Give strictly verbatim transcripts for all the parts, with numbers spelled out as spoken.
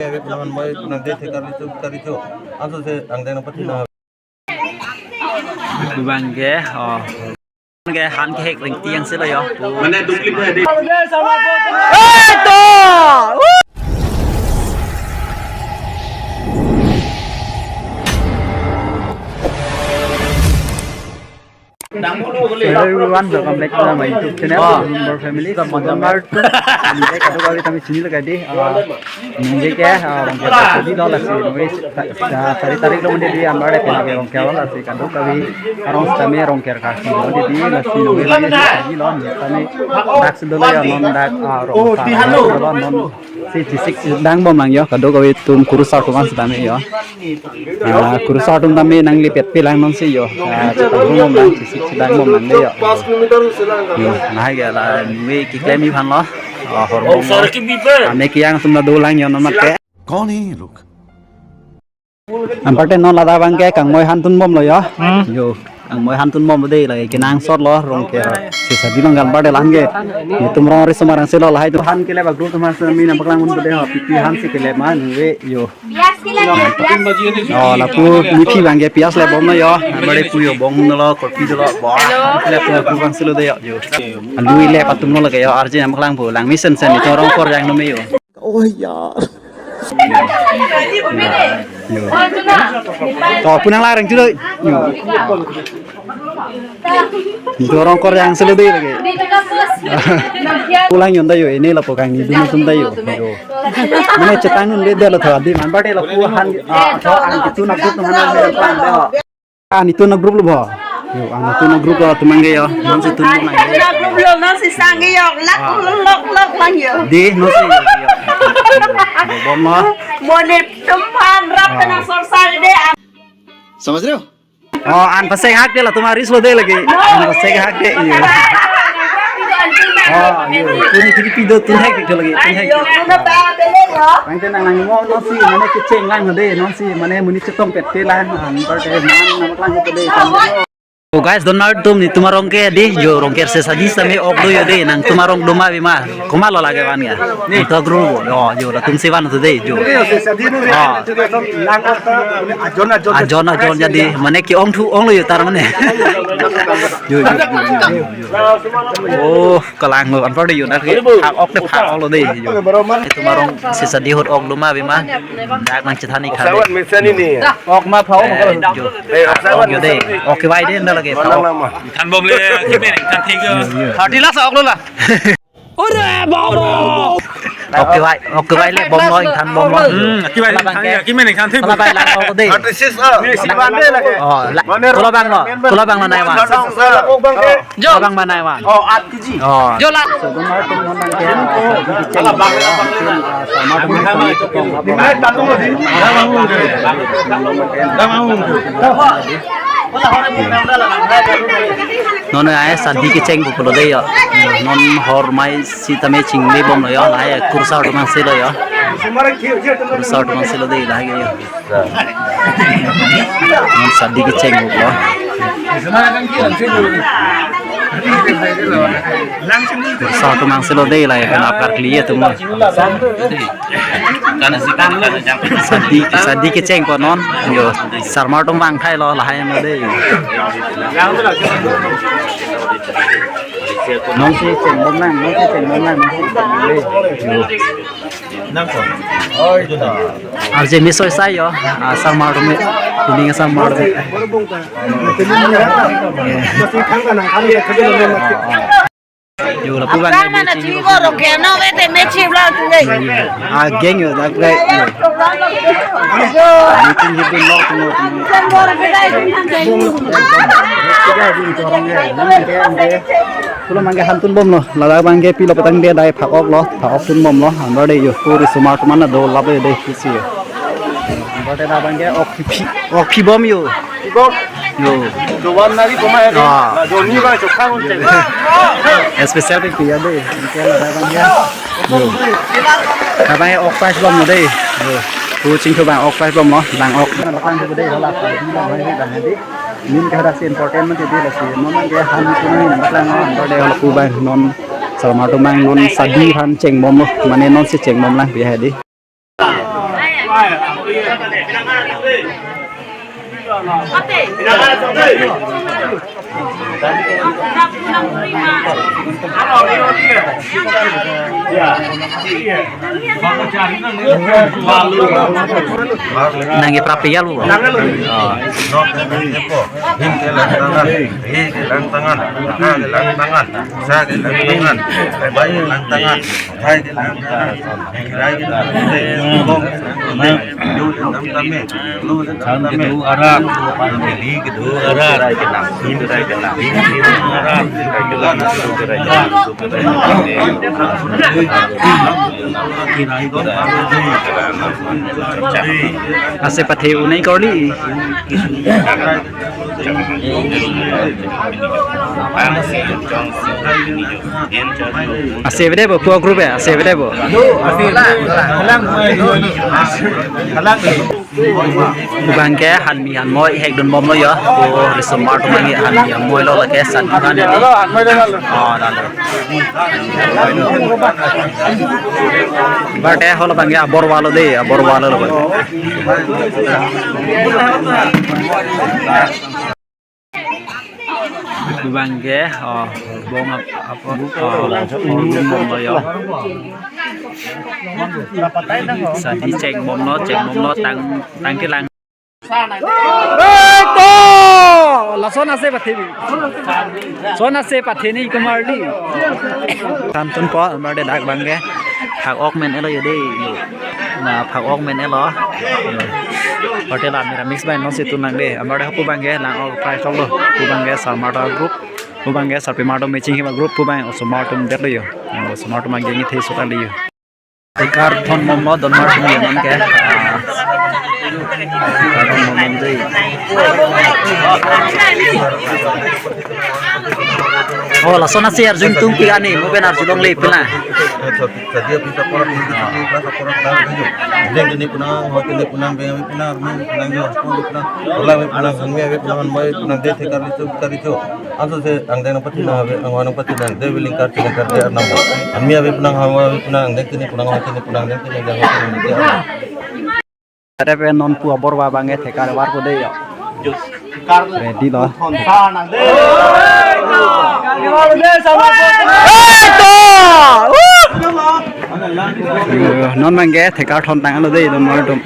Abe punaman moi punang de thekar lichu kar lichu. Anso se angdeng nang pathi na. Kubang ke, oh. Ke han kehek ring tiang silo yo. Mane duplicate de. Eh, to! Hello everyone, welcome back to my YouTube channel, Number Family. Number kami chini lagi di, ah, nunggu ke, ah, Rongker tadi lo lasi, nunggu sa-, sa-, sari tarik lo mandi di ambar de pina ke Rongker lo lasi, kadokave arong sitame Rongker kasi lo di, di lasi nunggu lagi di lo, sitame dak si dolo ya, non dak, ah, Rongker lo non. Si G six dang bom lang yo, kadokave atum kurusar atum an sitame yo. Ah, kurusar atum tame nanglipet pi lang non si yo. Ah, chetang bom lang, G six dang bom lang yo. Yo, nahai ke la nunggu keklem iphan lo. Ah, hor bom lo. Ame kiyang atum la do lang yo non mate. कौन है ये लोग? Anparte non ladak abang ke kangmoi han tun bom lo yo. Hmm. Yo, kangmoi han tun bom lo de lagi kenangsot lo Rongker. Sesa di bang anparte la han ke. Netum rong risomar angse lo lahai atum han kele ba group atum han sitame nangpaklang un bede ho. Pipi han si kele ma nunggu yo. Pias kele, pias. Oh, lapu mithi abang ke pias le bom lo yo. Anparte pu yo bong lo, kopi lo. Wah, kele pu group angse lo de yo. Yo. Alu ile patum lo lagi yo. Arje nangpaklang pu. Langmesen sen netum Rongker yang nome yo. Oh yaar. Yo. To, punang larang chulo. Yo. Netum Rongker yang selo de lagi. Pulang yon ta yo, ini lapu kangni dun atum ta yo. Yo. Mane chetang un le de lo tho di man bade lapu han, ah, tho an kitu na kut man le pan de. Ah, netum a group lo bo. Yo, ah, netum a group lo atum abang ke yo. Non si tun bom lang. Netum a group lo, non si sang yo. Lak, ah, lok, lok, lok lang yo. Di, non si yo. Yo, bom lo. Mo netum aphan rap, ah, kena sorsai de. समझ रहे हो? Oh, an pasek hak de latum aris lo de lagi. An pasek hak de, yo. Oh, yo. Tuni tuni pido tun hek de lagi, tun hek. Yo, tuna ba bele yo. Bang te nang nang mo non si, mane kecheng lang de, non si, mane muni chetong pet te lang, anparte man nangpaklang un bede. So guys, don mar tum netum arong ke di, yo Rongker sesa di sitame ok do yo de, nangtum arong do ma bi ma, komat lo lake van ya. Netum a group bo, yo, yo, latum si van to de, yo. Ah. Ajon, ajon jadi, mane ke-ong thu ong lo yo tar mane. Yo, yo, yo, yo, yo. Oh, kalang lo, anpar de yo, dak phak ok de phak ok lo de, yo. Netum arong sesa di ahut ok do ma bi ma. Dak nangchethan ik kha de. Sawan mesen ini. Ok ma phak ok. Eh, jo. Eh, ok sawan. Ok yo de. Ok kevai de anda lagi. Mana lama? Than bom le, kimen, than thik. Thirty lakhs ok lo la. Ore baba. Ok kevai, ok kevai le bom lo, than bom lo. Hmm, kevai, kimen, than thik. Kevai lang ok de. Thirty six ah. Ini si bande lagi. Oh, la. Mana kola bang lo, kola bang lo nai wan. Kola bang ma nai wan. Oh, aat kg. Oh. Jo la. Non ai sadi kecheng pulo de yo. Non hor mai sitame chingle bom lo yo. Ai kurusar atum angse lo yo. Kurusar atum angse lo de lahai ke yo. Non sadi kecheng lo. Kurusar atum angse lo de lahai, kena apkar kli atum. Sadi, sadi kecheng po non. Yo, sarmar atum vangthai lo lahai lo de. Non si cheng bom lang, non si cheng bom lang, non si cheng bom lang. Yo. Arje me soi sai yo, ah, sarmar atum, kuning sarmar atum. Yo, lapu bang. Apa mana chigo ro ke no vete me chibla tu dei. Ah, geng yo, dak gai. Meeting hitin lo tu. Pulo abang ke han tun bom lo, ladak abang ke pilo petang de dai phak ok lo, phak ok tun bom lo, anpar de yo risomar atum an do lap de si yo. Anpar de abang ke ok phi, ok phi bom yo. Phi bom? Yo. Jowan nari koma hai. Ah. Joni ba chokha un che. Special phi ya de, ke ladak abang ya. Yo. Abang ke ok price bom de. Yo. Tu chingthu abang ok price bom lo, abang ok. Abang de la. Min ke hadak si important mati de lasi. Non ke han tu nang nangpaklang lo, anpar de lapu abang non sarmar atum abang non sadi aphan cheng bom lo. Mane non si cheng bom lang pi hai de. Nangkeprap pial bu. Oh. Nok nang epo, hing kelang tangan, he kelang tangan, ha kelang tangan, sa kelang tangan, bai kelang tangan, hai kelang tangan, hai kelang tangan, bom kelang tangan, lu kelang tangan, lu kelang tangan, arak, beli kedo arak, hing kelang tangan, hing kelang tangan, arak, Ase pathe unai korli. Ase bede bo, pua group ya, ase bede bo. Pu abang ke hanmi hanmoi hekdun bomlo yo. Pu risomar atum abang ke hanmi hanmoi lo lake sat han. Oh, lalu. Barte holo abang ke abor walo de, abor walo lo abang. Pu abang ke, oh, bong ap-, apa, oh, bong lo yo. Sadi cheng bomlo, cheng bomlo, tang, tang kelang. Eto! Lason ase pathe ni. Son ase pathe ni kumar li. Tantun po, amar de dak abang ke. Phak ok men elo yo de. Na phak ok men elo. Hotel a mera mix bai non si tunang de. Amar de pu abang ke lang ok price lo. Pu abang ke sarmar ta group. Pu abang ke sarpimar ta matching hiba group pu abang osomar atum det lo yo. Osomar atum abang ke ngi the sota li yo. Thekar thon bomlo donmar atum yo non ke. Ah. Thekar thon bomlo dei. Oh, lason ase arjung tung pi ani, mo pen arjulongle pila. Sadia pisa pora pisa pora pisa pora pisa. Deng kini punang, ho kini punang, beng kini punang, armi punang, jo punang, punang, ola punang, hangmi punang, moi punang, de thekar richo, thekar richo. Anso se angdeng nangpathinang ave, angho nangpathinang, de willing card, willing card de arnam. Armi ave punang, angho ave punang, angdeng kini punang, angho kini punang, angdeng kini, angdeng kini, angdeng kini. Ada pen non pu abor wa abang ke thekar war ko de yo. Ready lo. Eto! Yo, non abang ke thekar thon tanglo de donmar atum.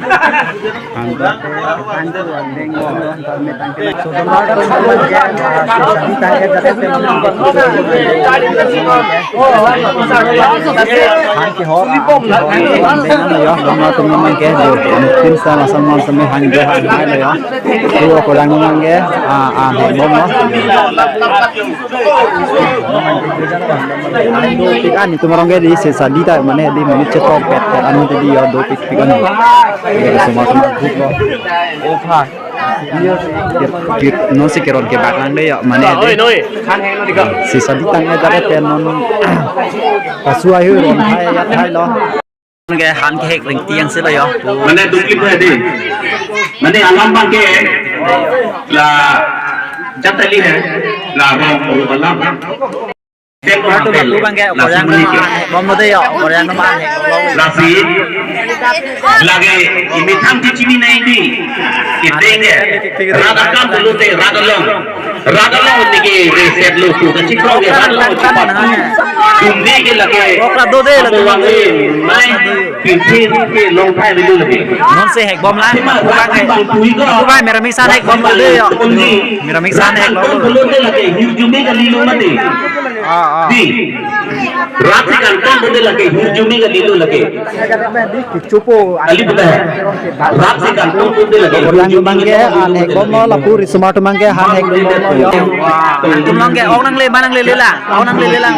Ani tum arong ke di se sadi ta mane di mane chetok pet pet anu di yo dopik pik anu. Ye, semua teman group lo. Kir-, non si keron kebak lang de yo, mane noi, de. Noi. Si sadi tang ya jaga pen non. Pasu ayu ron thai ya thai lo. Ke han kehek ring tiang si lo yo. Mane duplik hai de. Mane alam abang ke la jatali hai. La rong ru alam. Kartu lapu abang ke, Korean bom lo de yo, Korean bom. Lasi, lake, imithang tichini nai di, iteng ke, rat akam pulote, rat along, rat along tiki, reset lo tu, kachikrong ke, rat along, chipat tu, dumde ke lake, okra do de, abo lake, wang ke, mai, Pirthe ke long thai velu lake. Non si hek bom lang. Pu abang ke. Pu abang mera mixan hek bom lo de yo. Mera mixan hek bom lo. Bolo de lake, hirjume kali lo mati. Ah, ah. Di. Rat si kantong bode lake, hirjume kali lo lake. Chupo. Kali bode. Rat si kantong bode lake. Korean abang ke, an hek bom lo, lapu risomar atum abang ke, han hek bom lo yo. Tum long ke, ong nangle, ma nangle lela. Aun nangle lelang.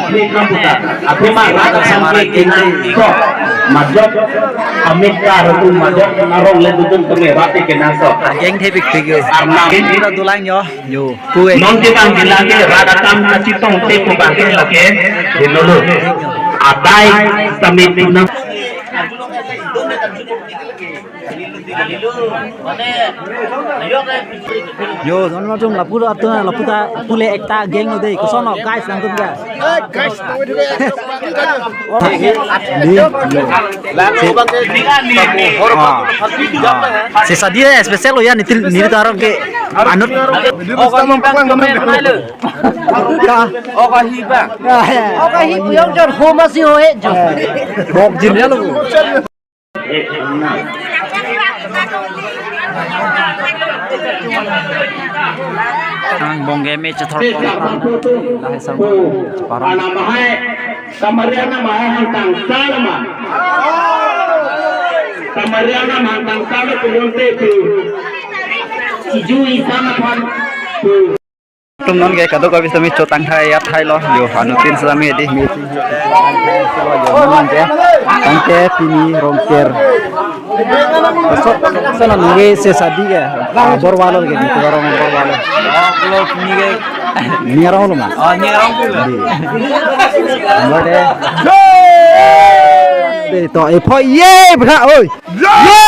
Athema rat asam ke kenangsot. Majok amit kartu majok arong le dutung teme rat kenangsot. Ageng thepik thik yo. Arnam. Ira dolang yo. Yo. Kue. Non ke bang bilang ke rat atam kachitong te ko bang ke lake. Hello. Adai samit punam. Yo, non macam lapu atun lapu ta pule ekta gang lo dei. Koson lo guys nangtum ke? Di. Ah, ah. Si Sadi ya special lo ya nitil niri tarong ke anut. Ka. Oka hi puyong jor homa si ho he jor. Bok jin ya lo. Ang bong game chethor pon. Lahai sang parang. Anam hai kamariana mahai hantang salama. Kamariana mahantang salama kulunte tu. Iju isana pan tu. Tum non ke kadokave sitame chotang thai ya thai lo yo anuttin sitame di mi. Tangke pini Rongker. So, so na nungge se Sadi ke. Borwalo ke di Borwalo. Oh, kalau pini ke. Ni arong lo ma. Oh, ni arong lo. Di. Amlo de. Di to e pho ye bra oi. Ye!